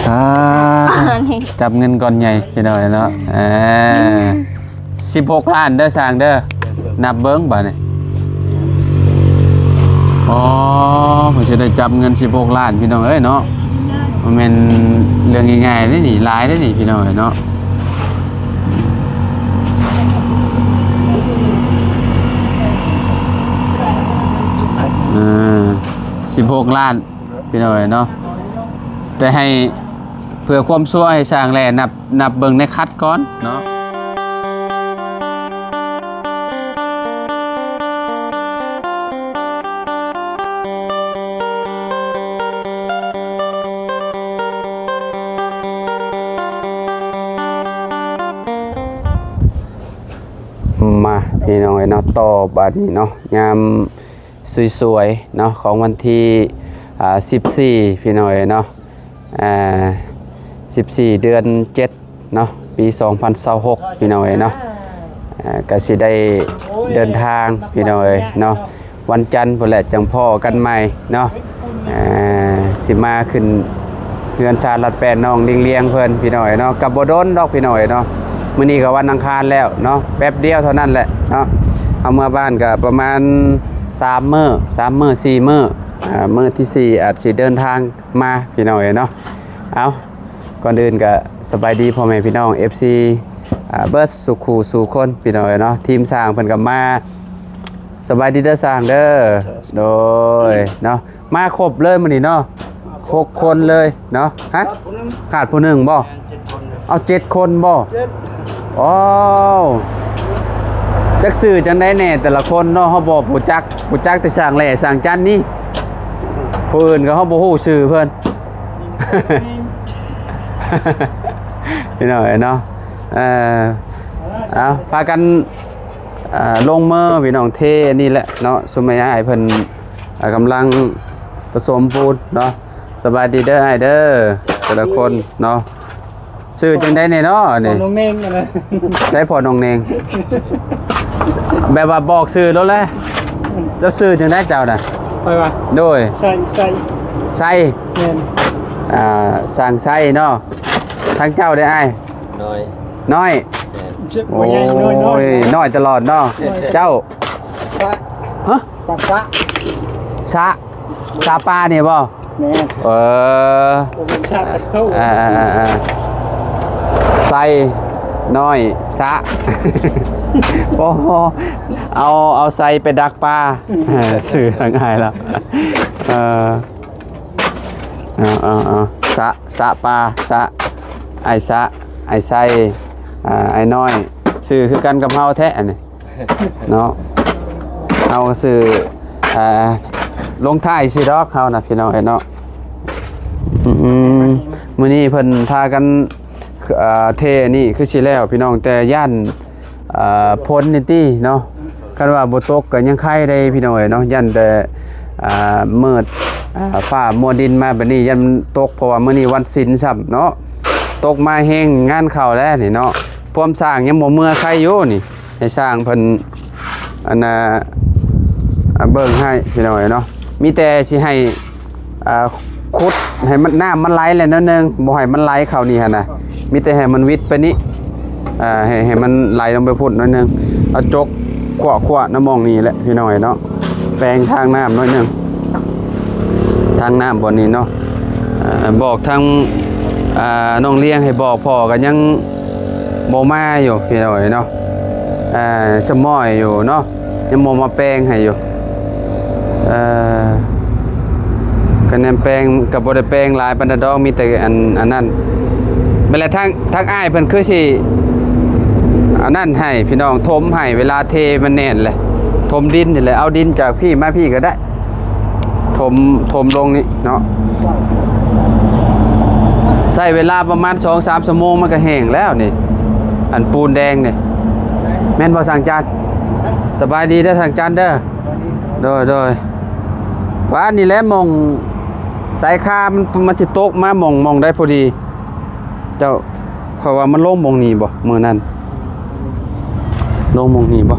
ອ່າ ອັນນີ້ ຈັບເງິນກ້ອນໃຫຍ່ພີ່ນ້ອງເນາະ ອ່າ ສິບຫົກລ້ານເດີຊ່າງເດີ ນັບເບິ່ງບາດນີ້ ອໍ ເພິ່ນຊິໄດ້ຈັບເງິນສິບຫົກລ້ານພີ່ນ້ອງເອີຍເນາະ ບໍ່ແມ່ນເລື່ອງງ່າຍໆເດ້ນີ້ ຫຼາຍເດ້ນີ້ພີ່ນ້ອງເອີຍເນາະ ອ່າ ສິບຫົກລ້ານ ພີ່ນ້ອງເອີຍເນາະ ແຕ່ໃຫ້ເພື່ອຄວາມຊົວໃຫ້ຊ່າງແລ່ນັບ ນັບເບິ່ງໃນຄັດກ່ອນເນາະ ມາ ພີ່ນ້ອງເອີຍເນາະ ຕໍ່ບາດນີ້ເນາະ ຍາມ ສວຍໆເນາະ ຂອງວັນທີ ອ່າ ສິບສີ່ ພີ່ນ້ອງເອີຍເນາະ ອ່າ ສິບສີ່ ເດືອນເຈັດເນາະ ປີສອງພັນຊາວຫົກ ພີ່ນ້ອງເອີຍເນາະ ອ່າ ກະຊິໄດ້ເດີນທາງ ພີ່ນ້ອງເອີຍເນາະ ວັນຈັນພຸ້ນແຫຼະ ຈັ່ງພໍ້ກັນໃໝ່ເນາະ ອ່າ ຊິມາຂຶ້ນ ເຮືອນຊານລັດແປດ ນ້ອງລິງລຽງເພິ່ນ ພີ່ນ້ອງເອີຍເນາະ ກໍບໍ່ດົນດອກ ພີ່ນ້ອງເອີຍເນາະ ມື້ນີ້ກໍວັນອັງຄານແລ້ວເນາະ ແປັບດຽວເທົ່ານັ້ນແຫຼະເນາະ ເຮົາເມືອບ້ານກໍປະມານສາມມື້ ສາມມື້ ສີ່ມື້ ອ່າ ມື້ທີສີ່ອາດຊິເດີນທາງມາ ພີ່ນ້ອງເອີຍເນາະ ເອົາ ກ່ອນອື່ນກໍສະບາຍດີພໍ່ແມ່ພີ່ນ້ອງ ເອັຟຊີ ອ່າ ເບິດສູ່ຄູ່ສູ່ຄົນ ພີ່ນ້ອງເອີຍເນາະ ທີມຊ່າງເພິ່ນກໍມາ ສະບາຍດີເດີຊ່າງເດີ ໂດຍເນາະ ມາຄົບເລີຍມື້ນີ້ເນາະ ຫົກຄົນເລີຍເນາະ ຮະ ຂາດຜູ້ໜຶ່ງ ຂາດຜູ້ໜຶ່ງບໍ່ ແມ່ນ ເຈັດຄົນເດີ ເອົາ ເຈັດຄົນບໍ່ ເຈັດ ໂອ້ ຈັກຊື່ຈັ່ງໃດແດ່ແຕ່ລະຄົນເນາະ ເຮົາບໍ່ຮູ້ຈັກ ຮູ້ຈັກແຕ່ຊ່າງແຫຼ່ຊ່າງຈັນນີ້ ຜູ້ອື່ນກໍເຮົາບໍ່ຮູ້ຊື່ເພິ່ນ ພີ່ນ້ອງເອີຍເນາະ ເອີ ເອົາ ພາກັນ ອ່າ ລົງມືພີ່ນ້ອງ ເທອັນນີ້ແຫຼະເນາະ ຊຸມອ້າຍເພິ່ນ ອ່າ ກຳລັງປະສົມປູນເນາະ ສະບາຍດີເດີອ້າຍເດີ ແຕ່ລະຄົນເນາະ ຊື່ຈັ່ງໃດແດ່ເນາະນີ້ ພໍ່ນ້ອງເນງຫັ້ນນະ ໃສພໍ່ນ້ອງເນງ ແບບວ່າບອກຊື່ໂລດແຫຼະ ເຈົ້າຊື່ຈັ່ງໃດເຈົ້ານະ ຂ້ອຍວ່າ ໂດຍ ໄຊ ໄຊ ໄຊ ແມ່ນ ອ່າ ຊ່າງໄຊເນາະ ທາງເຈົ້າເດ້ອ້າຍ ນ້ອຍ ນ້ອຍ ແມ່ນ ໂອ້ຍ ນ້ອຍ ນ້ອຍຕະຫຼອດເນາະ ເຈົ້າ ສະ ຮະ ສະ ສະ ສະ ສະປານີ້ບໍ່ ແມ່ນ ເອີ ບໍ່ແມ່ນສະເຂົ້າ ອ່າ ອ່າ ອ່າ ອ່າ ໄຊ ນ້ອຍ ສະ ໂອ້ ເອົາ ເອົາໄຊໄປດັກປາ ຊື່ທາງອ້າຍລາວ ເອີ ເອົາ ເອົາ ເອົາ ສະ ສະປາ ສະ ອ້າຍສະ ອ້າຍໄຊ ອ່າ ອ້າຍນ້ອຍ ຊື່ຄືກັນກັບເຮົາແທ້ອັນນີ້ເນາະ ເຮົາກໍຊື່ ອ່າ ລົງທ້າຍຊື່ດອກເຮົານະ ພີ່ນ້ອງເອີຍເນາະ ອືມ ມື້ນີ້ເພິ່ນພາກັນ ອ່າ ເທນີ້ຄືຊິແລ້ວ ພີ່ນ້ອງ ແຕ່ຢ້ານ ອ່າ ຝົນນີ້ຕິເນາະ ຄັນວ່າບໍ່ຕົກກໍຍັງໄຄໄດ້ພີ່ນ້ອງເອີຍເນາະ ຢ້ານແຕ່ ອ່າ ມືດ ອ່າ ຟ້າມົວດິນມາແບບນີ້ ຢ້ານມັນຕົກ ເພາະວ່າມື້ນີ້ວັນສິນຊ້ຳເນາະ ຕົກມາແຮງງານເຂົ້າແລ້ວນີ້ເນາະ ພວມຊ່າງຍັງບໍ່ເມືອໄຄຢູ່ນີ້ ໃຫ້ຊ່າງເພິ່ນ ອັນນ່າ ອ່າ ເບິ່ງໃຫ້ພີ່ນ້ອງເອີຍເນາະ ມີແຕ່ຊິໃຫ້ ອ່າ ຂຸດໃຫ້ມັນ ນ້ຳມັນໄຫຼແຫຼະໜ້ອຍໜຶ່ງ ບໍ່ໃຫ້ມັນໄຫຼເຂົ້ານີ້ຫັ້ນນະ ມີແຕ່ໃຫ້ມັນວິດໄປນີ້ ອ່າ ໃຫ້ ໃຫ້ມັນໄຫຼລົງໄປພຸ້ນໜ້ອຍໜຶ່ງ ເອົາຈົກຂວາໆນຳໝ່ອງນີ້ແຫຼະ ພີ່ນ້ອງເອີຍເນາະ ແປງທາງນ້ຳໜ້ອຍໜຶ່ງ ທາງນ້ຳບ່ອນນີ້ເນາະ ອ່າ ບອກທາງ ອ່າ ນ້ອງລຽງໃຫ້ບອກພໍ່ກໍຍັງບໍ່ມາຢູ່ ພີ່ນ້ອງເອີຍເນາະ ອ່າ ສະໝ້ອຍຢູ່ເນາະ ຍັງບໍ່ມາແປງໃຫ້ຢູ່ ເອີ ກະແນມແປງກະບໍ່ໄດ້ແປງຫຼາຍປານໃດດອກ ມີແຕ່ອັນ ອັນນັ້ນ ແມ່ນແຫຼະ ທາງ ທາງອ້າຍເພິ່ນຄືຊິອັນນັ້ນໃຫ້ພີ່ນ້ອງ ຖົມໃຫ້ ເວລາເທມັນແໜ້ນແຫຼະ ຖົມດິນນີ້ແຫຼະ ເອົາດິນຈາກພີ້ມາພີ້ກະໄດ້ ຖົມ ຖົມລົງນີ້ເນາະ ໃຊ້ເວລາປະມານສອງສາມຊົ່ວໂມງມັນກະແຫ້ງແລ້ວນີ້ ອັນປູນແດງນີ້ ແມ່ນບໍ່ຊ່າງຈັນ? ສະບາຍດີເດີຊ່າງຈັນເດີ ໂດຍ ໂດຍ ວ່ານີ້ແຫຼະໝ່ອງສາຍຄາມັນ ມັນຊິຕົກມາໝ່ອງ ໝ່ອງໃດພໍດີ ເຈົ້າ ຂ້ອຍວ່າມັນລົງໝ່ອງນີ້ບໍ່ ມື້ນັ້ນ ລົງໝ່ອງນີ້ບໍ່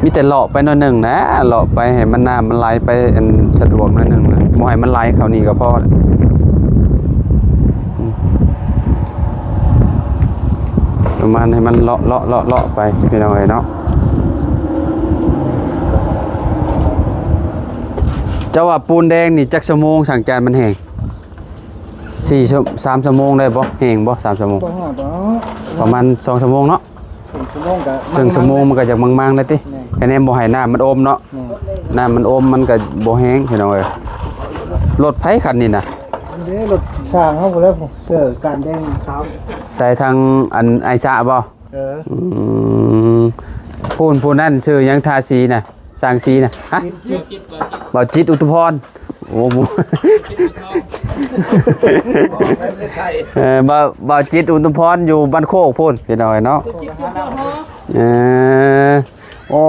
ມີແຕ່ເລາະໄປໜ້ອຍໜຶ່ງນະ ເລາະໄປໃຫ້ມັນ ນ້ຳມັນໄຫຼໄປ ອັນ ສະດວກໜ້ອຍໜຶ່ງນະ ບໍ່ໃຫ້ມັນໄຫຼເຂົ້ານີ້ກໍພໍລະ ປະມານໃຫ້ມັນເລາະໆໆໆໄປ ພີ່ນ້ອງເອີຍເນາະ. ເຈົ້າວ່າປູນແດງນີ້ຈັກຊົ່ວໂມງ ຊ່າງຈານ ມັນແຫ້ງ? ສີ່ ຊົ່ວ ສາມຊົ່ວໂມງໄດ້ບໍ່? ແຫ້ງບໍ່ ສາມຊົ່ວໂມງ? ບໍ່ຮອດດອກ ປະມານສອງຊົ່ວໂມງເນາະ. ເຄິ່ງຊົ່ວໂມງກໍ ເຄິ່ງຊົ່ວໂມງມັນກໍຈະມັງໆແລ້ວຕິ. ແມ່ນ ແຕ່ແນມບໍ່ໃຫ້ນ້ຳມັນອົມເນາະ. ແມ່ນ ນ້ຳມັນອົມມັນກໍບໍ່ແຫ້ງ ພີ່ນ້ອງເອີຍ. ລົດໃຜຄັນນີ້ນະ? ເດ້ ລົດຊ່າງເຮົາພຸ້ນແຫຼະ ເສື້ອກັນແດງຂາວ. ໃສ່ທາງອັນໄອຊະບໍ່? ເອີ ອືມ ຜູ້ ຜູ້ນັ້ນຊື່ຫຍັງ ທາສີນະ ຊ່າງສີນະ? ຮະ? ຈິດ ຈິດ ບ່າວຈິດ ອຸດຕະພອນ. ໂອ້ ເອີ ບ່າວ ບ່າວຈິດ ອຸດຕະພອນ ຢູ່ບ້ານໂຄກພຸ້ນ ພີ່ນ້ອງເອີຍເນາະ. ເອີ ໂອ້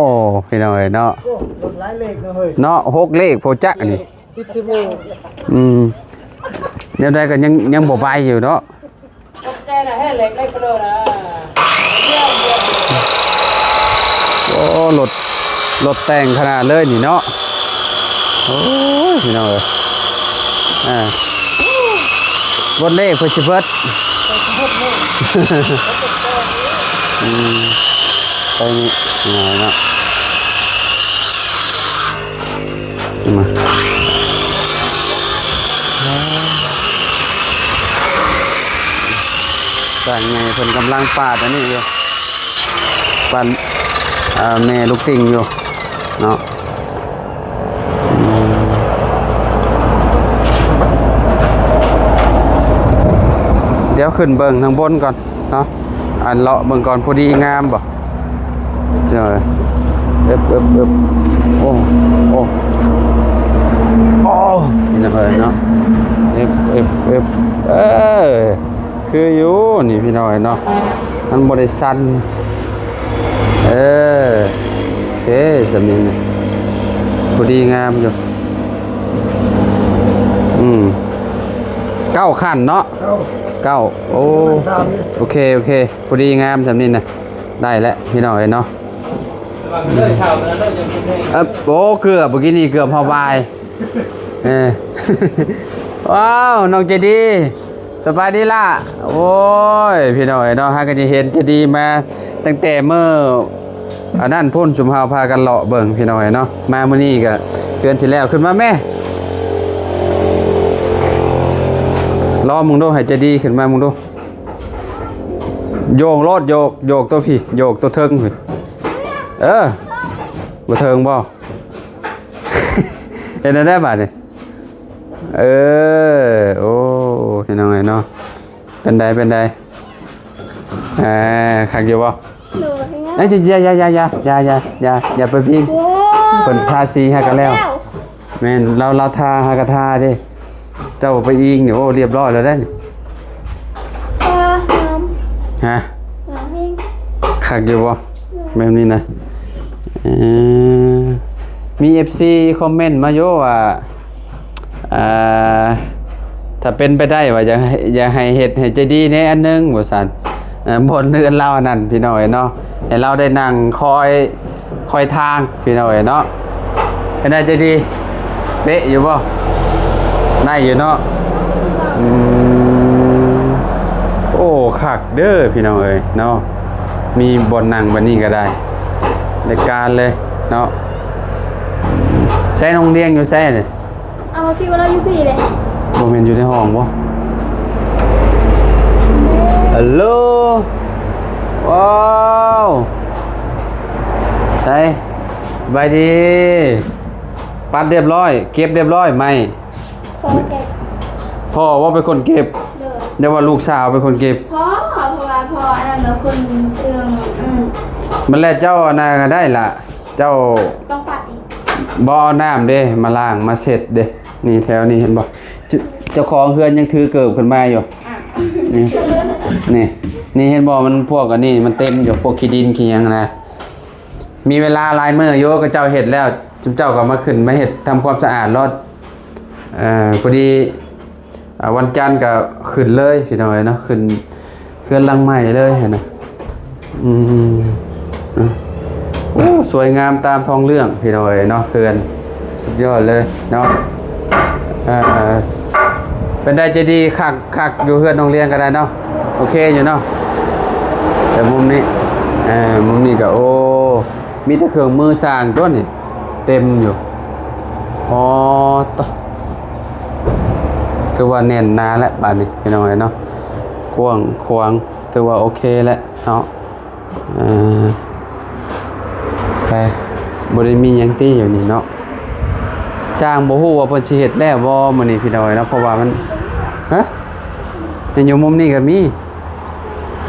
ພີ່ນ້ອງເອີຍເນາະ. ໂອ້ ລົດຫຼາຍເລກເນາະເຮີ້ຍ ເນາະ ຫົກເລກພຸ້ນຈັກນີ້. ອືມ ແນວໃດກໍຍັງ ຍັງບໍ່ໄປຢູ່ເນາະ. ໂອ້ ລົດ ລົດແຕ່ງຂະໜາດເລີຍນີ້ເນາະ. ໂອ້ຍ ພີ່ນ້ອງເອີຍ ອ່າ ເບິດເລກເພິ່ນຊິເບິດ. ອືມ ໄປນີ້ ເນາະ. ມາ ຊ່າງໃຫຍ່ເພິ່ນກຳລັງປາດອັນນີ້ຢູ່ ປາດ ເອີ ແມ່ລູກຕິ່ງຢູ່ເນາະ. ອືມ ດຽວຂຶ້ນເບິ່ງທາງບົນກ່ອນເນາະ. ອັນເລາະເບິ່ງກ່ອນ ພໍດີງາມບໍ່ ເຈົ້າເອີຍ. ເອີບ ເອີບ ເອີບ ໂອ້ ໂອ້ ໂອ້ ພີ່ນ້ອງເອີຍເນາະ. ເອີບ ເອີບ ເອີບ ເອີ ຄືຢູ່ນີ້ ພີ່ນ້ອງເອີຍເນາະ ມັນບໍ່ໄດ້ສັ່ນ. ເອີ ໂອເຄ ສ່ຳນີ້ນະ ພໍດີງາມຢູ່. ອືມ ເກົ້າຂັ້ນເນາະ ເກົ້າ ເກົ້າ ໂອ້ ໂອເຄ ໂອເຄ ພໍດີງາມສ່ຳນີ້ນະ ໄດ້ແລ້ວ ພີ່ນ້ອງເອີຍເນາະ. ເອີບ ໂອ້ ເກືອບ ເມື່ອກີ້ນີ້ເກືອບຮອບວາຍ. ເອີ ວ້າວ ນ້ອງໃຈດີ ສະບາຍດີລະ. ໂອ້ຍ ພີ່ນ້ອງເອີຍເນາະ ຫາກໍຈະເຫັນໃຈດີມາຕັ້ງແຕ່ມື້ອັນນັ້ນພຸ້ນ ຊຸມເຮົາພາກັນເລາະເບິ່ງ ພີ່ນ້ອງເອີຍເນາະ. ມາມື້ນີ້ກໍເດືອນທີ່ແລ້ວ ຂຶ້ນມາແມ່ ລອງເບິ່ງດູ ໃຫ້ໃຈດີຂຶ້ນມາເບິ່ງດູ. ໂຍກໂລດ ໂຍກ ໂຍກຕົວພີ້ ໂຍກຕົວເທິງພີ້. ເອີ ບໍ່ເທິງບໍ່? ເຮັດແນວໃດບາດນີ້? ເອີ ໂອ້ ພີ່ນ້ອງເອີຍເນາະ ເປັນໃດ ເປັນໃດ? ເອີ ຄັກຢູ່ບໍ່? ໂດຍ ເອີຍ ຢ່າ ຢ່າ ຢ່າ ຢ່າ ຢ່າ ຢ່າ ຢ່າ ຢ່າໄປພິງ ໂອ້ ເພິ່ນທາສີໃຫ້ກັນແລ້ວ ແລ້ວ ແມ່ນ ລາວ ລາວທາ ຫາກະທາເດ້. ເຈົ້າໄປອີງນີ້ ໂອ້ ລຽບຮ້ອຍແລ້ວເດ້ນີ້. ປາຫອມ ຮະ? ຫອມແຮງ ຄັກຢູ່ບໍ່? ແບບນີ້ນະ ເອີ ມີເອັຟຊີຄອມເມັນມາຢູ່ວ່າ ອ່າ ຖ້າເປັນໄປໄດ້ວ່າ ຢາກໃຫ້ ຢາກໃຫ້ເຮັດໃຫ້ໃຈດີແດ່ອັນໜຶ່ງວ່າຊັ້ນ. ເອີ ບ່ອນເຮືອນລາວນັ້ນ ພີ່ນ້ອງເອີຍເນາະ ໃຫ້ລາວໄດ້ນັ່ງຄອຍ ຄອຍທາງ ພີ່ນ້ອງເອີຍເນາະ. ເປັນໃດໃຈດີ ເປະຢູ່ບໍ່? ໄດ້ຢູ່ເນາະ. ອືມ ໂອ້ ຄັກເດີພີ່ນ້ອງເອີຍເນາະ ມີບ່ອນນັ່ງແບບນີ້ກໍໄດ້ ໄດ້ການເລີຍເນາະ. ໃສນ້ອງລຽງຢູ່ໃສນີ້? ເອົາ ຄິດວ່າລາວຢູ່ພີ້ເດ້. ບໍ່ແມ່ນຢູ່ໃນຫ້ອງບໍ່? ຮັລໂຫຼ ວ້າວ ໃສ ສະບາຍດີ. ປັດຮຽບຮ້ອຍ ເກັບຮຽບຮ້ອຍໄມ້. ພໍ່ເກັບ ພໍ່ບໍ່ເປັນຄົນເກັບ? ໂດຍ ແຕ່ວ່າລູກສາວເປັນຄົນເກັບ. ພໍ່ ເພາະວ່າພໍ່ອັນນັ້ນເນາະ ຄົນເຊື່ອງ. ອືມ ມັນແລ້ວ ເຈົ້າອັນນັ້ນກໍໄດ້ລະ ເຈົ້າຕ້ອງປັດອີກ. ບໍ່ ເອົານ້ຳເດ້ ມາລ້າງມາເຊັດເດ້. ນີ້ແຖວນີ້ເຫັນບໍ່? ເຈົ້າ ເຈົ້າຂອງເຮືອນຍັງຖືເກີບຂຶ້ນມາຢູ່. ອ້າວ ນີ້ ນີ້ ນີ້ເຫັນບໍ່? ມັນພວກອັນນີ້ມັນເຕັມຢູ່ ພວກຂີ້ດິນຂີ້ຫຍັງນະ. ມີເວລາຫຼາຍມື້ຢູ່ ເຂົາເຈົ້າເຮັດແລ້ວ ເຈົ້າກໍມາຂຶ້ນມາເຮັດ ທຳຄວາມສະອາດໂລດ. ເອີ ພໍດີ ອ່າ ວັນຈັນກໍຂຶ້ນເລີຍ ພີ່ນ້ອງເອີຍເນາະ ຂຶ້ນເຮືອນຫຼັງໃໝ່ເລີຍຫັ້ນນະ. ອືມ ໂອ້ ສວຍງາມຕາມທ້ອງເລື່ອງ ພີ່ນ້ອງເອີຍເນາະ ເຮືອນສຸດຍອດເລີຍເນາະ. ເອີ ເປັນໃດໃຈດີ ຄັກ ຄັກຢູ່ເຮືອນນ້ອງລຽງກໍໄດ້ເນາະ ໂອເຄຢູ່ເນາະ. ເອີ ແຕ່ມຸມນີ້ ເອີ ມຸມນີ້ກໍ ໂອ້ ມີແຕ່ເຄື່ອງມືຊ່າງຕົວນີ້ ເຕັມຢູ່. ອໍ ຕະ ຖືວ່າແໜ້ນໜາແລ້ວບາດນີ້ ພີ່ນ້ອງເອີຍເນາະ, ກວ້າງຂວາງ ຖືວ່າໂອເຄແລ້ວເນາະ. ເອີ ໃຊ່ ບໍ່ໄດ້ມີຫຍັງຕິຢູ່ນີ້ເນາະ. ຊ່າງບໍ່ຮູ້ວ່າເພິ່ນຊິເຮັດແລ້ວບໍ່ມື້ນີ້ ພີ່ນ້ອງເອີຍເນາະ, ເພາະວ່າມັນ ຮະ ຍັງຢູ່ມຸມນີ້ກໍມີ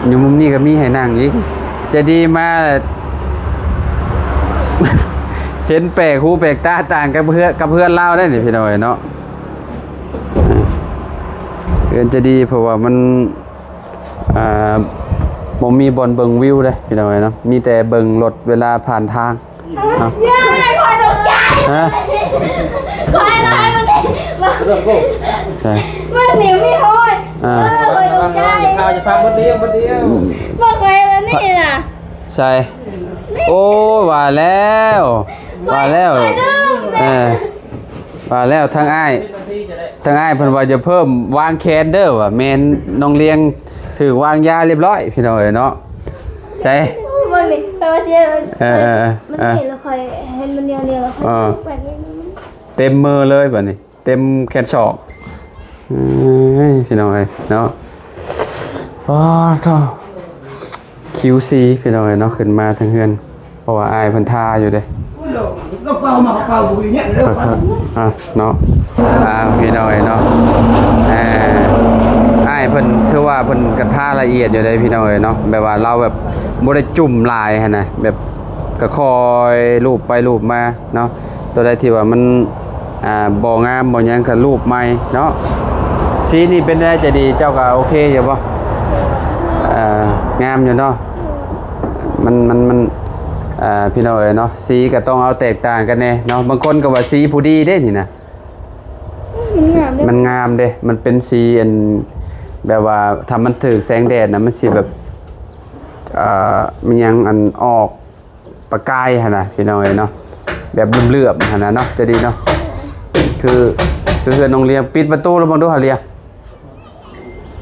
ຢູ່ມຸມນີ້ກໍມີໃຫ້ນັ່ງອີກ. ໃຈດີມາ ເຫັນແປກຫູແປກຕາຕ່າງກັບເຮືອນ ກັບເຮືອນລາວໄດ໋ນີ້ ພີ່ນ້ອງເອີຍເນາະ. ເອີ ເຮືອນໃຈດີ ເພາະວ່າມັນ ອ່າ ບໍ່ມີບ່ອນເບິ່ງວິວເດ້ ພີ່ນ້ອງເອີຍເນາະ, ມີແຕ່ເບິ່ງລົດເວລາຜ່ານທາງເນາະ. ຢ່າໃຫ້ຂ້ອຍຕົກໃຈ ຮະ ຂ້ອຍນ້ອຍມັນນີ້ ໃຊ່ ມັນນີ້ມີໂອ້ຍ ອ່າ ຂ້ອຍຕົກໃຈ ຢ່າພາ ຢ່າພາ ບໍ່ດຽວ ບໍ່ດຽວ ບໍ່ຄ່ອຍແລ້ວນີ້ນະ ໃຊ່. ໂອ້ຍ ວ່າແລ້ວ ວ່າແລ້ວ ຂ້ອຍລືມ ເອີ ວ່າແລ້ວ ທາງອ້າຍ ທາງອ້າຍເພິ່ນວ່າຈະເພີ່ມວາງແຂນເດີ ວ່າແມ່ນນ້ອງລຽງຖືກວາງຢາລຽບຮ້ອຍ ພີ່ນ້ອງເອີຍເນາະ. ໃສ່ ເບິ່ງນີ້ ຂ້ອຍວ່າຊິເຮັດມັນ ເອີ ເອີ ເອີ ມັນເຫັນແລ້ວ ຂ້ອຍເຫັນມັນແນວນີ້ແລ້ວ ຂ້ອຍ ເອີ ແບບນີ້ ເຕັມມືເລີຍບາດນີ້ ເຕັມແຂນສອງ. ເອີຍ ພີ່ນ້ອງເອີຍເນາະ. ໂອ້ໂທ້ ຄິວຊີ ພີ່ນ້ອງເອີຍເນາະ ຂຶ້ນມາທາງເຮືອນ ເພາະວ່າອ້າຍເພິ່ນທາຢູ່ເດ້. ອ່ະ ເນາະ ອ່າ ພີ່ນ້ອງເອີຍເນາະ ອ່າ ອ້າຍເພິ່ນຖືວ່າເພິ່ນກະທາລະອຽດຢູ່ເດ້ ພີ່ນ້ອງເອີຍເນາະ, ແບບວ່າລາວແບບບໍ່ໄດ້ຈຸ້ມຫຼາຍຫັ້ນນະ ແບບກະຄ່ອຍລູບໄປລູບມາເນາະ. ຕົວໃດທີ່ວ່າມັນ ອ່າ ບໍ່ງາມບໍ່ຫຍັງກະລູບໃໝ່ເນາະ. ສີນີ້ເປັນໄດ ໃຈດີ ເຈົ້າກະໂອເຄຢູ່ບໍ່? ອ່າ ງາມຢູ່ເນາະ. ມັນ ມັນ ມັນ ອ່າ ພີ່ນ້ອງເອີຍເນາະ ສີກໍຕ້ອງເອົາແຕກຕ່າງກັນແດ່ເນາະ. ບາງຄົນກໍວ່າສີຜູ້ດີເດ້ນີ້ນະ ມັນງາມເດ້ ມັນງາມເດ້ ມັນເປັນສີອັນ ແບບວ່າຖ້າມັນຖືກແສງແດດນະ ມັນຊິແບບ ເອີ ມີຫຍັງອັນອອກປະກາຍຫັ້ນນະ ພີ່ນ້ອງເອີຍເນາະ, ແບບເຫຼື້ອມໆຫັ້ນນະເນາະ ຈະດີເນາະ. ຄື ຄືເຮືອນນ້ອງລຽງ ປິດປະຕູລະເບິ່ງດູຫາລຽງ.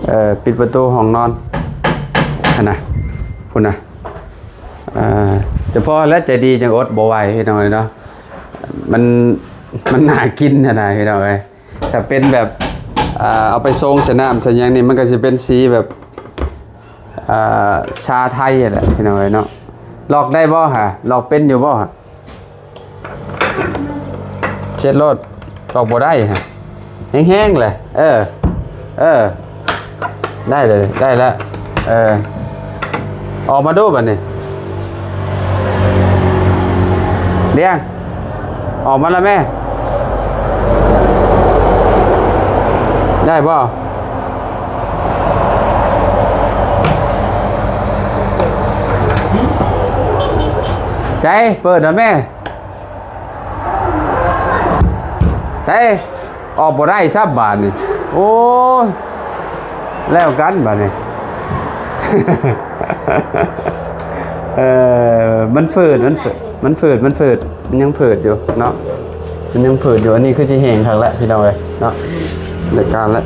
ເອີ ປິດປະຕູຫ້ອງນອນຫັ້ນນະ ພຸ້ນນະ. ເອີ ຈະພໍແລ້ວ ໃຈດີຈັ່ງອົດບໍ່ໄຫວ ພີ່ນ້ອງເອີຍເນາະ. ມັນ ມັນໜ້າກິນຫັ້ນນະ ພີ່ນ້ອງເອີຍ. ຖ້າເປັນແບບ ເອີ ເອົາໄປຊົງໃສ່ນ້ຳໃສ່ຫຍັງນີ້ ມັນກໍຊິເປັນສີແບບ ເອີ ຊາໄທຫັ້ນແຫຼະ ພີ່ນ້ອງເອີຍເນາະ. ລອກໄດ້ບໍ່ຫະ? ລອກເປັນຢູ່ບໍ່ຫະ? ເຊັດໂລດ ອອກບໍ່ໄດ້ຫະ ແຮງໆແຫຼະ. ເອີ ເອີ ໄດ້ເລີຍ ໄດ້ແລ້ວ. ເອີ ອອກມາດູບາດນີ້ ລຽງ ອອກມາລະແມ່ ໄດ້ບໍ່? ໃສ ເປີດລະແມ່ ໃສ ອອກບໍ່ໄດ້ຊ້ຳບາດນີ້. ໂອ້ຍ ແລ້ວກັນບາດນີ້. ເອີ ມັນຝືດ ມັນຝືດ ມັນຝືດ ມັນຝືດ ມັນຍັງຝືດຢູ່ເນາະ ມັນຍັງຝືດຢູ່. ອັນນີ້ຄືຊິແຫ້ງຄັກແລ້ວ ພີ່ນ້ອງເອີຍເນາະ ໄດ້ການແລ້ວ.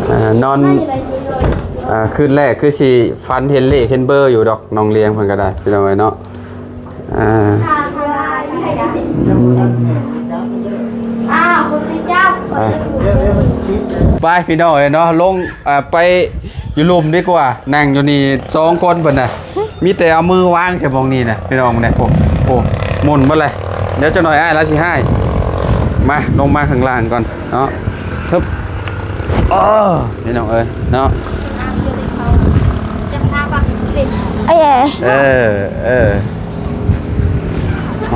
ອ່າ ນອນ ອ່າ ຄືນແລກຄືຊິຝັນເຫັນເລກເຫັນເບີຢູ່ດອກ ນ້ອງລຽງເພິ່ນກໍໄດ້ ພີ່ນ້ອງເອີຍເນາະ. ອ່າ ອືມ ອ້າວ ໄປ ພີ່ນ້ອງເອີຍເນາະ ລົງ ອ່າ ໄປຢູ່ລຸ່ມດີກວ່າ ນັ່ງຢູ່ນີ້ສອງຄົນເພິ່ນນະ ມີແຕ່ເອົາມືວາງໃສ່ໝ່ອງນີ້ນະ ພີ່ນ້ອງເອີຍ. ໂອ້ ໂອ້ ໝຸ່ນເບິດເລີຍ ດຽວຈັກໜ່ອຍອ້າຍລາວຊິຮ້າຍ. ມາ ລົງມາຂ້າງລ່າງກ່ອນເນາະ. ຮຶບ ເອີ ພີ່ນ້ອງເອີຍເນາະ. ເອີ ເອີ ເອີ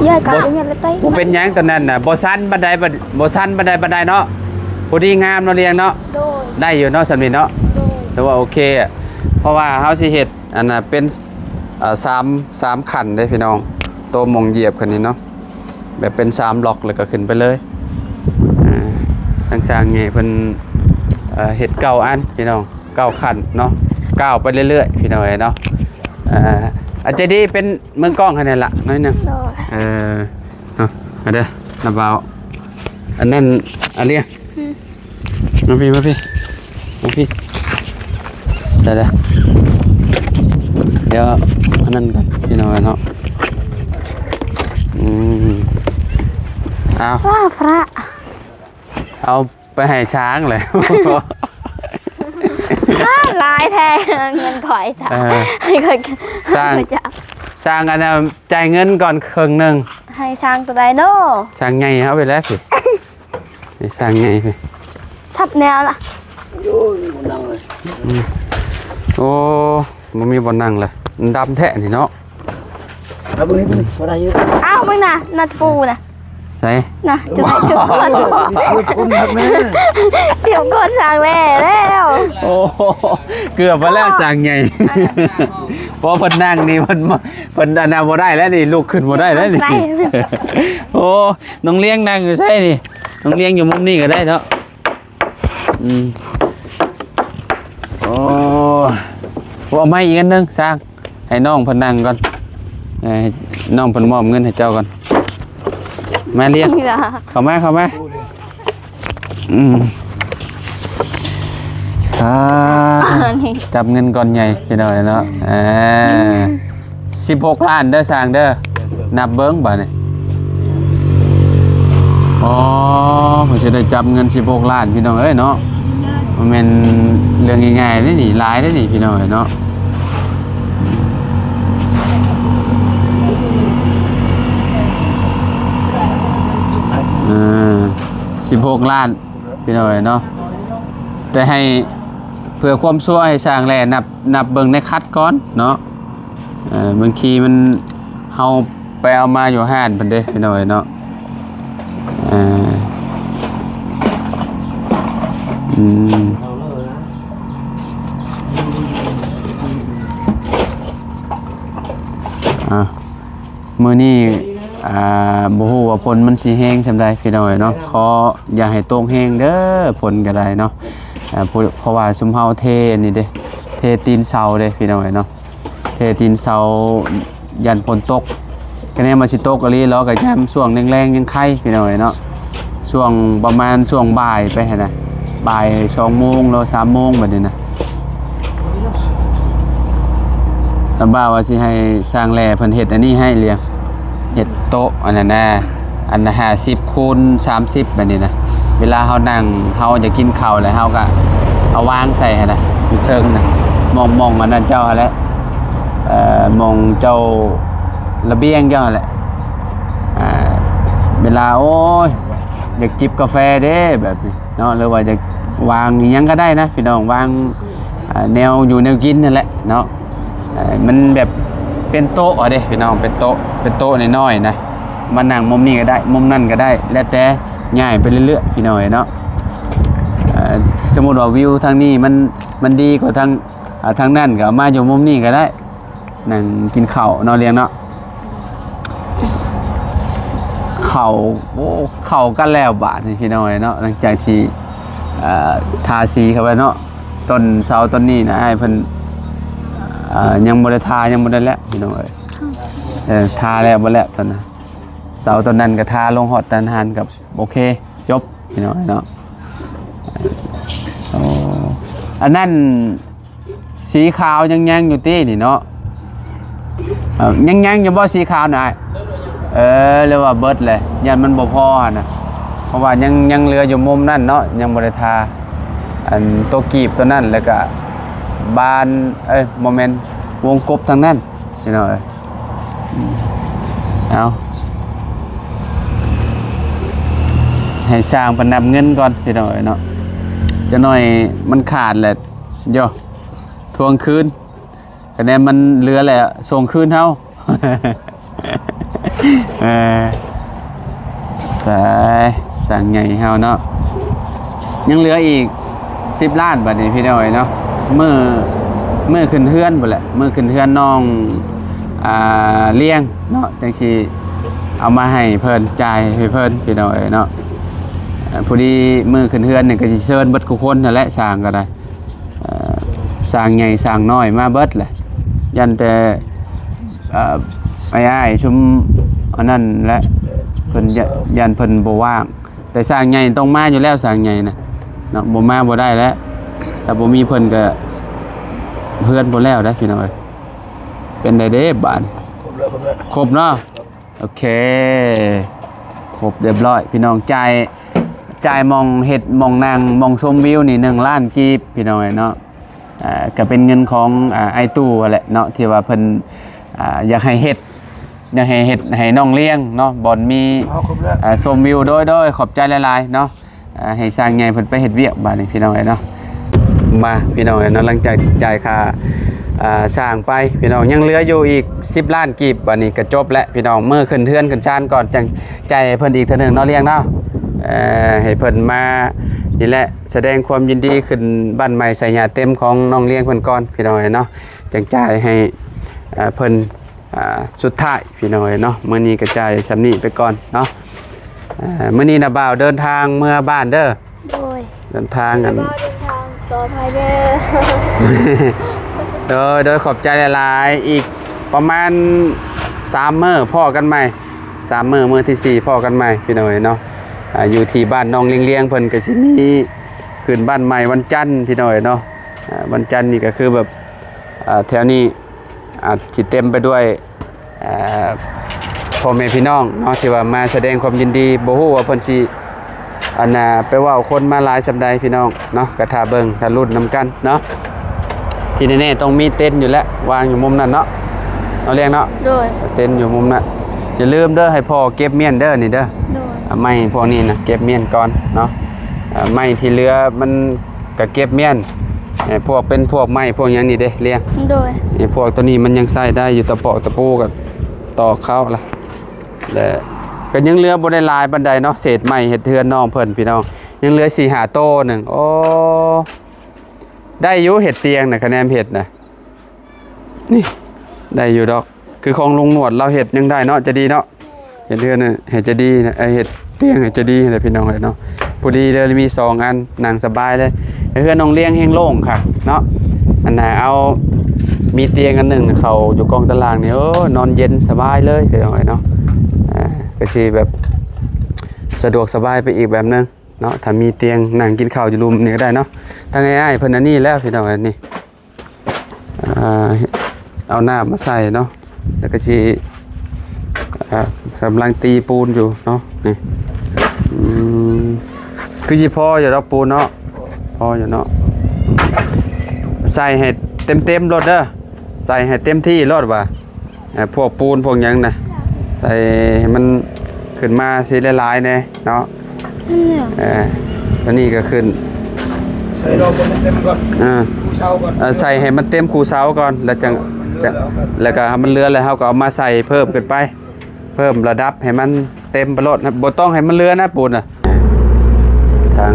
ຢ່າກັບ ບໍ່ ເຮັດແລ້ວໄຕ ບໍ່ເປັນຫຍັງ ຕອນນັ້ນນະ ບໍ່ຊັນປານໃດ ບໍ່ຊັນປານໃດ ປານໃດເນາະ. ພໍດີງາມເນາະ ລຽງເນາະ. ໂດຍ ໄດ້ຢູ່ເນາະ ສ່ຳນີ້ເນາະ. ໂດຍ ຖືວ່າໂອເຄ ເພາະວ່າເຮົາຊິເຮັດ ອັນນ່າ ເປັນ ເອີ ສາມ ສາມຂັ້ນເດ້ພີ່ນ້ອງ ໂຕະໝ່ອງຢຽບຄັນນີ້ເນາະ ແບບເປັນສາມລັອກ ແລ້ວກໍຂຶ້ນໄປເລີຍ. ອ່າ ທາງຊ່າງໃຫຍ່ເພິ່ນ ເອີ ເຮັດເກົ້າອັນພີ່ນ້ອງ ເກົ້າຂັ້ນເນາະ ກ້າວໄປເລື້ອຍໆ ພີ່ນ້ອງເອີຍເນາະ. ອ່າ ອາ ໃຈດີເປັນມືກ້ອງໃຫ້ແດ່ລະໜ້ອຍໜຶ່ງ. ໂດຍ ເອີ ເນາະ ມາເດີ ລະບ່າວ ອັນນັ້ນ ອາເລຍ ອືມ ມາພີ້ ມາພີ້ ມາພີ້ ໄດ້ ໄດ້. ດຽວອັນນັ້ນກ່ອນພີ່ນ້ອງເນາະ. ອືມ ເອົາ ວ້າ ພຣະ ເອົາໄປໃຫ້ຊ້າງເລີຍ. ຫຼາຍແທ້ເງິນຂ້ອຍ ເອີ ໃຫ້ຂ້ອຍ ຊ້າງ ໃຫ້ຂ້ອຍຈັບ ຊ້າງອັນນັ້ນຈ່າຍເງິນກ່ອນເຄິ່ງໜຶ່ງ. ໃຫ້ຊ້າງໂຕໃດເນາະ? ຊ້າງໃຫຍ່ເອົາໄປແລ້ວຊິ. ໄອ້ຊ້າງໃຫຍ່ພີ້ ສັບແນວລະ. ໂອ້ຍ ບໍ່ນັ່ງເລີຍ. ອືມ ໂອ້ ບໍ່ມີບ່ອນນັ່ງລະ. ມັນດຳແທ້ນີ້ເນາະ. ເອົາເບິ່ງນີ້ ບໍ່ໄດ້ຢູ່. ອ້າວ ເບິ່ງນະ ນະຕະປູນະ. ໃສ? ນະ ຈະໄດ້ ໂອ້ຍ ຈົນກ່ອນ ຄົນຮັກແນ່. ສຽບກ່ອນສ້າງແຫຼ້ແລ້ວ. ໂອ້ ເກືອບໄປແລ້ວ ສ້າງໃຫຍ່. ເພາະເພິ່ນນັ່ງນີ້ ເພິ່ນ ເພິ່ນອັນນັ້ນບໍ່ໄດ້ແລ້ວນີ້ ລຸກຂຶ້ນບໍ່ໄດ້ແລ້ວນີ້. ໂອ້ ນ້ອງລ້ຽງນັ່ງຢູ່ໃສນີ້? ນ້ອງລ້ຽງຢູ່ມຸມນີ້ກໍໄດ້ເນາະ. ອືມ ໂອ້ ເອົາໄມ້ອີກອັນໜຶ່ງ ສ້າງ ໃຫ້ນ້ອງເພິ່ນນັ່ງກ່ອນ. ເອີ ໃຫ້ນ້ອງເພິ່ນມອບເງິນໃຫ້ເຈົ້າກ່ອນ. ມາລ້ຽງ ນີ້ລະ ເຂົ້າມາ ເຂົ້າມາ. ອືມ ອ່າ ອັນນີ້ ຈັບເງິນກ້ອນໃຫຍ່ພີ່ນ້ອງເນາະ. ອ່າ ສິບຫົກລ້ານເດີ ຊ່າງເດີ. ນັບເບິ່ງບາດນີ້. ອໍ ເພິ່ນຊິໄດ້ຈັບເງິນສິບຫົກລ້ານ ພີ່ນ້ອງເອີຍເນາະ. ບໍ່ແມ່ນເລື່ອງງ່າຍໆເດ້ນີ້ ຫຼາຍເດ້ນີ້ ພີ່ນ້ອງເອີຍເນາະ. ເອີ ສິບຫົກລ້ານ ພີ່ນ້ອງເອີຍເນາະ. ແຕ່ໃຫ້ ເພື່ອຄວາມຊັວໃຫ້ຊ່າງແຫຼ້ ນັບ ນັບເບິ່ງໃນຄັດກ່ອນເນາະ. ເອີ ບາງທີມັນ ເຮົາໄປເອົາມາຢູ່ຮ້ານເພິ່ນເດ້ ພີ່ນ້ອງເອີຍເນາະ. ເອີ ອືມ ອ່າ ມື້ນີ້ ອ່າ ບໍ່ຮູ້ວ່າຝົນມັນຊິແຮງສ່ຳໃດ ພີ່ນ້ອງເອີຍເນາະ. ຂໍຢ່າໃຫ້ຕົກແຮງເດີ ຝົນກໍໄດ້ເນາະ. ອ່າ ເພາະ ເພາະວ່າຊຸມເຮົາເທອັນນີ້ເດ້ ເທຕີນເສົາເດ້ ພີ່ນ້ອງເອີຍເນາະ. ເທຕີນເສົາ ຢ້ານຝົນຕົກ. ຄະແນນວ່າຊິຕົກອີ່ຫຼີ ເຮົາກໍຍາມຊ່ວງແລງໆຍັງໄຄ ພີ່ນ້ອງເອີຍເນາະ. ຊ່ວງປະມານຊ່ວງບ່າຍໄປຫັ້ນນະ ບ່າຍສອງໂມງ ຫຼືສາມໂມງ ແບບນີ້ນະ. ລຳບາກວ່າຊິໃຫ້ຊ່າງແຫຼ້ເພິ່ນເຮັດອັນນີ້ໃຫ້ ລ້ຽງ ເຮັດໂຕະອັນນັ້ນນະ ອັນຫ້າສິບຄູນສາມສິບ ແບບນີ້ນະ. ເວລາເຮົານັ່ງ ເຮົາຢາກກິນເຂົ້າແລ້ວ ເຮົາກໍເອົາວາງໃສ່ຫັ້ນນະ ຢູ່ເທິງນະ ໝ່ອງ ໝ່ອງອັນນັ້ນເຈົ້າຫັ້ນແຫຼະ ເອີ ໝ່ອງເຈົ້າ ລະບຽງເຈົ້າຫັ້ນແຫຼະ. ອ່າ ເວລາ ໂອ້ຍ ຢາກຈິບກາແຟເດ້ ແບບນີ້ເນາະ ຫຼືວ່າຢາກວາງອີ່ຫຍັງກໍໄດ້ນະ ພີ່ນ້ອງ ວາງ ອ່າ ແນວຢູ່ແນວກິນຫັ້ນແຫຼະເນາະ. ເອີ ມັນແບບເປັນໂຕະເອົາເດ້ ພີ່ນ້ອງ ເປັນໂຕະ ເປັນໂຕະນ້ອຍໆນະ ມານັ່ງມຸມນີ້ກໍໄດ້ ມຸມນັ້ນກໍໄດ້ ແລ້ວແຕ່ ຍ້າຍໄປເລື້ອຍໆ ພີ່ນ້ອງເອີຍເນາະ. ເອີ ສົມມຸດວ່າວິວທາງນີ້ມັນ ມັນດີກວ່າທາງ ອ່າ ທາງນັ້ນ ກໍມາຢູ່ມຸມນີ້ກໍໄດ້ ນັ່ງກິນເຂົ້າເນາະ ລ້ຽງເນາະ. ເຂົ້າ ໂອ້ ເຂົ້າກັນແລ້ວບາດນີ້ ພີ່ນ້ອງເອີຍເນາະ. ຫຼັງຈາກທີ່ ເອີ ທາສີເຂົ້າໄປເນາະ ຕົ້ນເສົາຕົ້ນນີ້ນະ ອ້າຍເພິ່ນ ເອີ ຍັງບໍ່ໄດ້ທາ ຍັງບໍ່ໄດ້ແລ້ວ ພີ່ນ້ອງເອີຍ. ເອີ ທາແລ້ວບໍ່ແລ້ວຕອນນັ້ນ ເສົາຕົ້ນນັ້ນກໍທາລົງຮອດທາງຫັ້ນ ກໍໂອເຄ ຈົບ ພີ່ນ້ອງເນາະ. ໂອ້ ອັນນັ້ນ ສີຂາວຍັງຍັງຢູ່ຕິນີ້ເນາະ? ເອີ ຍັງຍັງຢູ່ບໍ່ສີຂາວນະອ້າຍ? ເອີ ຫຼືວ່າເບິດແຫຼະ ຢ້ານມັນບໍ່ພໍຫັ້ນນະ ເພາະວ່າຍັງ ຍັງເຫຼືອຢູ່ມຸມນັ້ນເນາະ ຍັງບໍ່ໄດ້ທາ ອັນໂຕະກີບໂຕນັ້ນ ແລ້ວກະບານ ເອີຍ ບໍ່ແມ່ນ ວົງກົບທາງນັ້ນ ພີ່ນ້ອງເອີຍ. ເອົາ ໃຫ້ຊ່າງເພິ່ນນັບເງິນກ່ອນ ພີ່ນ້ອງເອີຍເນາະ. ຈັກໜ້ອຍມັນຂາດແຫຼະ ໂຢ ທວງຄືນ ຄະແນນມັນເຫຼືອແຫຼະ ສົ່ງຄືນເຮົາ. ເອີ ໄປ ຊ່າງໃຫຍ່ເຮົາເນາະ ຍັງເຫຼືອອີກສິບລ້ານບາດນີ້ ພີ່ນ້ອງເອີຍເນາະ. ມື້ ມື້ຂຶ້ນເຮືອນພຸ້ນແຫຼະ ມື້ຂຶ້ນເຮືອນນ້ອງ ອ່າ ລ້ຽງເນາະ ຈັ່ງຊິເອົາມາໃຫ້ເພິ່ນ ຈ່າຍໃຫ້ເພິ່ນ ພີ່ນ້ອງເອີຍເນາະ. ເອີ ພໍດີມື້ຂຶ້ນເຮືອນນີ້ກໍຊິເຊີນເບິດທຸກຄົນຫັ້ນແຫຼະ ຊ່າງກໍໄດ້ ເອີ ຊ່າງໃຫຍ່ຊ່າງນ້ອຍມາເບິດແຫຼະ ຢ້ານແຕ່ ເອີ ອ້າຍໆຊຸມອັນນັ້ນແຫຼະ ເພິ່ນ ຢ້ານ ຢ້ານເພິ່ນບໍ່ວ່າງ. ແຕ່ຊ່າງໃຫຍ່ຕ້ອງມາຢູ່ແລ້ວ ຊ່າງໃຫຍ່ນະເນາະ ບໍ່ມາບໍ່ໄດ້ແລ້ວ ຖ້າບໍ່ມີເພິ່ນກໍ ເຮືອນບໍ່ແລ້ວເດ້ພີ່ນ້ອງເອີຍ. ເປັນໃດເດ້ບາດນີ້? ຄົບແລ້ວ ຄົບແລ້ວ ຄົບເນາະ. ໂອເຄ ຄົບຮຽບຮ້ອຍພີ່ນ້ອງ. ຈ່າຍ ຈ່າຍໝ່ອງເຮັດ ໝ່ອງນັ່ງ ໝ່ອງຊົມວິວນີ້ ໜຶ່ງລ້ານກີບພີ່ນ້ອງເອີຍເນາະ. ອ່າ ກໍເປັນເງິນຂອງ ອ່າ ອ້າຍຕູ້ຫັ້ນແຫຼະເນາະ ທີ່ວ່າເພິ່ນ ອ່າ ຢາກໃຫ້ເຮັດ ຢາກໃຫ້ເຮັດໃຫ້ນ້ອງລ້ຽງເນາະ ບ່ອນມີ ເອົາ ຄົບແລ້ວ ອ່າ ຊົມວິວ. ໂດຍ ໂດຍ ຂອບໃຈຫຼາຍໆເນາະ. ອ່າ ໃຫ້ຊ່າງໃຫຍ່ເພິ່ນໄປເຮັດວຽກບາດນີ້ພີ່ນ້ອງເອີຍເນາະ. ມາພີ່ນ້ອງເອີຍເນາະ ຫຼັງຈາກທີ່ຈ່າຍຄ່າ ອ່າ ຊ່າງໄປພີ່ນ້ອງ ຍັງເຫຼືອຢູ່ອີກສິບລ້ານກີບ. ບາດນີ້ກໍຈົບແລ້ວພີ່ນ້ອງ ມື້ຂຶ້ນເຮືອນຂຶ້ນຊານກ່ອນ ຈັ່ງຈ່າຍໃຫ້ເພິ່ນອີກເທື່ອໜຶ່ງເນາະລ້ຽງເນາະ. ເອີ ໃຫ້ເພິ່ນມານີ້ແຫຼະ ສະແດງຄວາມຍິນດີຂຶ້ນບ້ານໃໝ່ໄຊຍາເຕັມຂອງນ້ອງລ້ຽງເພິ່ນກ່ອນພີ່ນ້ອງເອີຍເນາະ ຈັ່ງຈ່າຍໃຫ້ ເອີ ເພິ່ນ ອ່າ ສຸດທ້າຍພີ່ນ້ອງເອີຍເນາະ. ມື້ນີ້ກະຈ່າຍສ່ຳນີ້ໄປກ່ອນເນາະ. ເອີ ມື້ນີ້ນະບ່າວເດີນທາງເມືອບ້ານເດີ. ໂດຍ ເດີນທາງ ອັນ ບ່າວເດີນທາງປອດໄພເດີ. ໂດຍ ໂດຍ ຂອບໃຈຫຼາຍໆ. ອີກປະມານສາມມື້ພໍ້ກັນໃໝ່ ສາມມື້ ມື້ທີສີ່ພໍ້ກັນໃໝ່ພີ່ນ້ອງເອີຍເນາະ. ອ່າ ຢູ່ທີ່ບ້ານນ້ອງລ້ຽງໆ ເພິ່ນກະຊິມີຂຶ້ນບ້ານໃໝ່ວັນຈັນພີ່ນ້ອງເອີຍເນາະ. ອ່າ ວັນຈັນນີ້ກະຄືແບບ ອ່າ ແຖວນີ້ອາດຊິເຕັມໄປດ້ວຍ ເອີ ພໍ່ແມ່ພີ່ນ້ອງເນາະ ທີ່ວ່າມາສະແດງຄວາມຍິນດີ. ບໍ່ຮູ້ວ່າເພິ່ນຊິ ອັນນ່າ ໄປເວົ້າຄົນມາຫຼາຍສ່ຳໃດພີ່ນ້ອງເນາະ ກະຖ້າເບິ່ງຖ້າລຸ້ນນຳກັນເນາະ. ທີ່ແນ່ໆຕ້ອງມີເຕັນຢູ່ແຫຼະ ວາງຢູ່ມຸມນັ້ນເນາະ ເນາະລ້ຽງເນາະ. ໂດຍ ເຕັນຢູ່ມຸມນັ້ນ. ຢ່າລືມເດີ ໃຫ້ພໍ່ເກັບມ້ຽນເດີນີ້ເດີ. ໂດຍ ເອົາໄມ້ພວກນີ້ນະເກັບມ້ຽນກ່ອນເນາະ. ເອີ ໄມ້ທີ່ເຫຼືອມັນກະເກັບມ້ຽນ ເອີ ພວກເປັນພວກໄມ້ພວກຫຍັງນີ້ເດ້ລ້ຽງ. ໂດຍ ນີ້ພວກໂຕນີ້ມັນຍັງໃຊ້ໄດ້ຢູ່ ຕະປອກຕະປູກະຕອກເຂົ້າລະ ແລະ ກະຍັງເຫຼືອບໍ່ໄດ້ຫຼາຍປານໃດເນາະ ເສດໄມ້ເຮັດເຮືອນນ້ອງເພິ່ນພີ່ນ້ອງ ຍັງເຫຼືອສີ່ຫ້າໂຕໜຶ່ງ. ໂອ້ ໄດ້ຢູ່ເຮັດຕຽງນະ ຄະແນນເຮັດນະ ນີ້ໄດ້ຢູ່ດອກ. ຄືຂອງລຸງໜວດລາວເຮັດຍັງໄດ້ເນາະ ຈະດີເນາະ. ເຮັດເຮືອນໃຫ້ຈະດີນະ ເອີ ເຮັດຕຽງໃຫ້ຈະດີຫັ້ນແຫຼະພີ່ນ້ອງເອີຍເນາະ. ພໍດີເລີຍ ມີສອງອັນ ນັ່ງສະບາຍເລີຍ. ເຮືອນນ້ອງລ້ຽງແຮງໂລ່ງຄັກເນາະ ອັນນ່າ ເອົາ ມີຕຽງອັນໜຶ່ງເຂົ້າຢູ່ກ້ອງຕາລ່າງນີ້ ໂອ້ ນອນເຢັນສະບາຍເລີຍພີ່ນ້ອງເອີຍເນາະ. ເອີ ກະຊິແບບສະດວກສະບາຍໄປອີກແບບໜຶ່ງເນາະ ຖ້າມີຕຽງນັ່ງກິນເຂົ້າຢູ່ລຸ່ມນີ້ກະໄດ້ເນາະ. ທາງອ້າຍໆເພິ່ນອັນນີ້ແລ້ວພີ່ນ້ອງເອີຍ ນີ້ ອ່າ ເອົານ້ຳມາໃສ່ເນາະ ແລ້ວກະຊິ ອ່າ ກຳລັງຕີປູນຢູ່ເນາະ. ນີ້ ອືມ ຄືຊິພໍຢູ່ດອກປູນເນາະ ພໍຢູ່ເນາະ. ໃສ່ໃຫ້ເຕັມໆໂລດເດີ ໃສ່ໃຫ້ເຕັມທີ່ໂລດວ່າ ເອີ ພວກປູນພວກຫຍັງນະ ໃສ່ໃຫ້ມັນຂຶ້ນມາຊິຫຼາຍໆແດ່ເນາະ. ອືມ ເອີ ອັນນີ້ກະຂຶ້ນ ໃສ່ລອງໃຫ້ມັນເຕັມກ່ອນ ອ່າ ຄູເສົາກ່ອນ ເອີ ໃສ່ໃຫ້ມັນເຕັມຄູເສົາກ່ອນ ແລ້ວຈັ່ງ ແລ້ວກະໃຫ້ມັນເຫຼືອແລ້ວ ເຮົາກະເອົາມາໃສ່ເພີ່ມຂຶ້ນໄປ ເພີ່ມລະດັບໃຫ້ມັນເຕັມໄປໂລດນະ ບໍ່ຕ້ອງໃຫ້ມັນເຫຼືອນະປູນນະ. ທາງ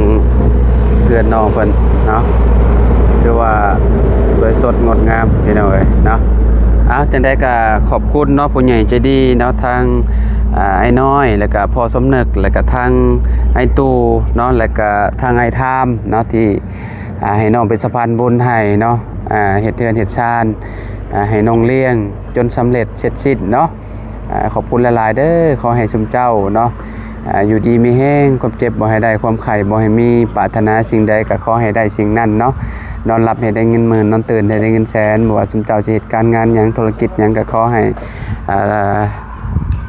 ເຮືອນນ້ອງເພິ່ນເນາະ ຖືວ່າສວຍສົດງົດງາມພີ່ນ້ອງເອີຍເນາະ. ເອົາ ຈັ່ງໃດກະຂອບຄຸນເນາະ ຜູ້ໃຫຍ່ໃຈດີເນາະ ທາງ ອ່າ ອ້າຍນ້ອຍ ແລ້ວກະພໍ່ສົມນຶກ ແລ້ວກະທາງອ້າຍຕູ້ເນາະ ແລ້ວກະທາງອ້າຍທາມເນາະ ທີ່ ອ່າ ໃຫ້ນ້ອງເປັນສະພານບຸນໃຫ້ເນາະ ອ່າ ເຮັດເຮືອນເຮັດຊານ ອ່າ ໃຫ້ນ້ອງລ້ຽງຈົນສຳເລັດເສັດສິ້ນເນາະ. ອ່າ ຂອບຄຸນຫຼາຍໆເດີ ຂໍໃຫ້ຊຸມເຈົ້າເນາະ ອ່າ ຢູ່ດີມີແຮງ ຄວາມເຈັບບໍ່ໃຫ້ໄດ້ ຄວາມໄຂ້ບໍ່ໃຫ້ມີ ປາດຖະໜາສິ່ງໃດກະຂໍໃຫ້ໄດ້ສິ່ງນັ້ນເນາະ. ນອນຫຼັບໃຫ້ໄດ້ເງິນໝື່ນ ນອນຕື່ນໃຫ້ໄດ້ເງິນແສນ ບໍ່ວ່າຊຸມເຈົ້າຊິເຮັດການງານຫຍັງ ທຸລະກິດຫຍັງກະຂໍໃຫ້ ອ່າ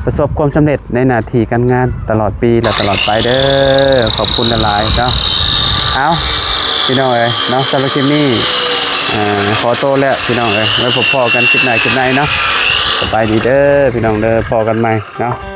ປະສົບຄວາມສຳເລັດໃນໜ້າທີ່ການງານຕະຫຼອດປີ ແລະ ຕະຫຼອດໄປເດີ. ຂອບຄຸນຫຼາຍໆເນາະ. ເອົາ ພີ່ນ້ອງເອີຍເນາະ ສຳລັບຄລິບນີ້ ເອີ ຂໍໂຕແລ້ວພີ່ນ້ອງເອີຍ ໄວ້ພົບພໍ້ກັນຄລິບໜ້າຄລິບໃນເນາະ. ສະບາຍດີເດີພີ່ນ້ອງເດີ ພໍ້ກັນໃໝ່ເນາະ.